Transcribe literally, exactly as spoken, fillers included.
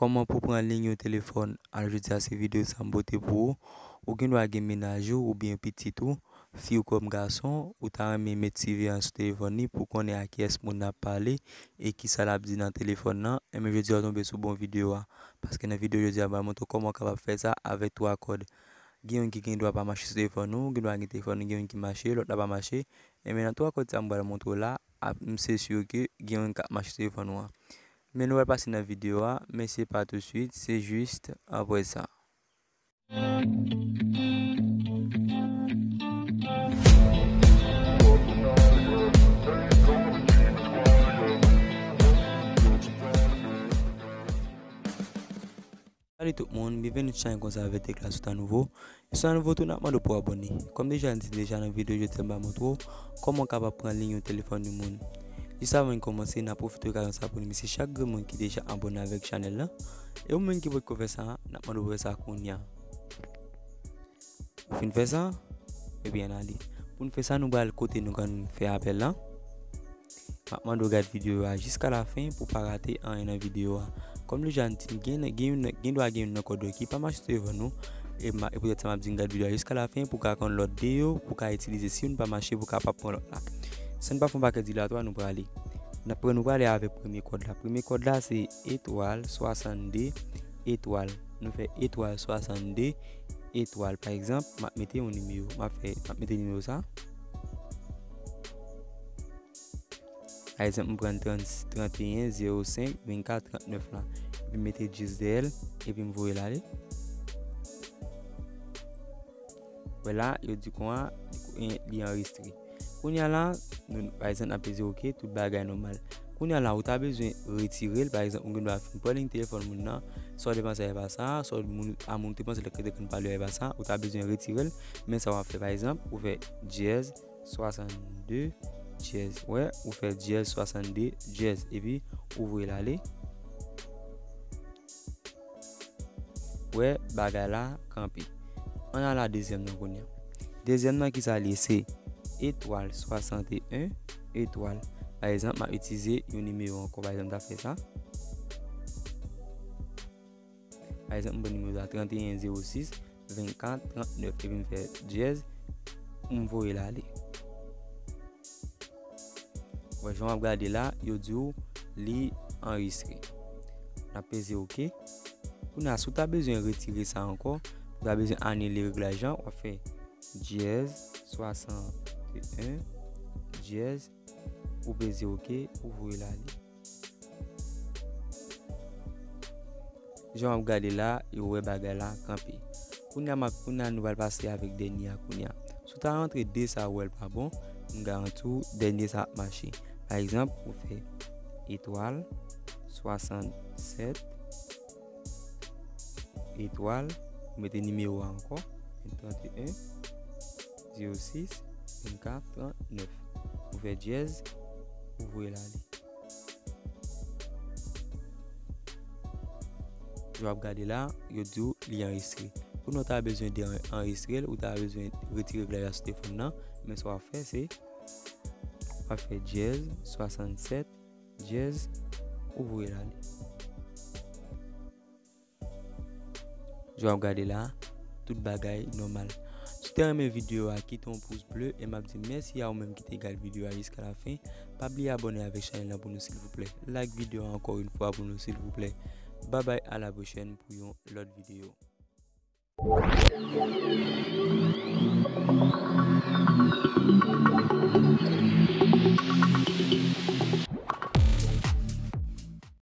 Kòman pou pran liy yon telefòn? Alò, jodi a se videyo sa m pote pou ou. Ou gen dwa gen mennaj ou oubyen pitit ou, fi ou kòm gason, ou ta renmen met siveyans sou telefòn li pou konnen a kiyès moun n ap pale e kisa l ap di nan telefòn nan. Enben, jodi a w tonbe sou bon videyo a. Paske nan videyo jodi a, m pral montre w kòman w kapab fè sa avèk twa kòd. Gen youn ki gen dwa pa mache sou telefòn ou, gen dwa gen telefòn ou, gen youn ki mache, lòt la pa mache. Enben, nan twa kòd sa m pral montre w la, ap, m se si ke gen youn k ap mache sou telefòn ou an. Men nou pral pase nan videyo a, men se pa tousuit, se jis apre sa. Salut tout moun, byenveni sou chanèl konsa avèk Tekla sou ta nouvo. Si w ta nouvo tou, n ap mande w pou w abòne. Kòm deja n di deja nan videyo jodi a, m ba montre w kòman w kapab pran liy yon telefòn yon moun. Jis avan n kòmanse, n ap pwofite okazyon sa pou n remèsye chak grenn moun ki deja abòne avèk chanèl la. E ou menm ki potko fè sa, n ap mande w pou w fè sa kounye a. Ou fin fè sa? Ebyen, ale. Pou n fè sa, nou pral kote nou konn fè apèl la. M ap mande w gad videyo a jiska lafen pou w pa rate anyen nan videyo a. Kòm deja n di, gen, gen, gen dwa gen youn nan kòd yo ki pa mache sou telefòn ou. E m a, e poutèt sa m ap di n gad videyo a jiska lafen pou w ka konn lòt de yo, pou w ka itilize. Si youn pa mache, pou w kapab pran lòt la. San n pa fè yon pakèt dilatwa, nou prale. N ap pran, nou prale avèk premye kòd la. Premye kòd la, se etwal swasannde etwal. Nou fè etwal swasannde etwal. Pa egzanp, m ap mete yon nimewo. M ap fè, m ap mete nimewo sa. Pa egzanp, m pran trant, tranteyen zewo senk vennkat trannèf la. Epi m mete djez dèyè l, epi m voye l ale. Wè la, yo di konsa, li, li anrejistre. Kounye a la, nou, pa egzanp, n ap peze oke, tout bagay nòmal. Kounye a la, ou ta bezwen retire l, pa egzanp, ou gen dwa fin pran liy telefòn moun nan, swa w te panse a e pa sa, swa moun, a moun ou te panse lè w te konn pale a e pa sa, ou ta bezwen retire l, men sa w ap fè, pa egzanp, ou fè djez, swasannde, djez. Wè, ou fè djez, swasannde, djez. Epi, ou voye l ale. Wè, bagay la kanpe. Ann al a dezyèm nan kounye a. Dezyèm nan, kisa li ye? Se etwal swasanteyen etwal. Pa egzanp, m ap itilize yon nimewo ankò. Pa egzanp, m ta fè sa. Pa egzanp, m pran nimewo sa, tranteyen zewo sis vennkat trannèf, epi m fè djez, m voye l ale. Wè, jan w ap gade la, yo di w li anrejistre. N ap peze oke. Kounye a, si w ta bezwen retire sa ankò, ou ta bezwen anile reglaj lan, w ap fè djez, swasanteyen, djez, ou peze oke, ou voye l ale. Jan w ap gade la, yo wè bagay la kanpe. Kounye a, m ap, kounye a, nou pral pase avèk dènye a kounye a. Si w ta rantre de sa, ou wè l pa bon, m garanti w, dènye sa ap mache. Pa egzanp, ou fè etwal swasannsèt etwal, ou mete nimewo a ankò, tranteyen zewo sis vennkat trannèf. Ou fè djez, ou voye l ale. Jan w ap gade la, yo di w li anrejistre. Kounye a, w ta bezwen de-, anrejistre l, ou ta bezwen retire reglaj la sou telefòn nan, men sa w ap fè, se w ap fè djez, swasannsèt, djez, ou voye l ale. Jan w ap gade la, tout bagay nòmal. Si w te renmen videyo a, kite yon pous ble e m ap di mèsi a ou menm ki te gade videyo a jiska lafen. Pa bliye abòne avèk chanèl la pou nou, silvouplè. Like videyo a ankò yon fwa pou nou, silvouplè. Babay, a la pwochèn pou yon lòt videyo.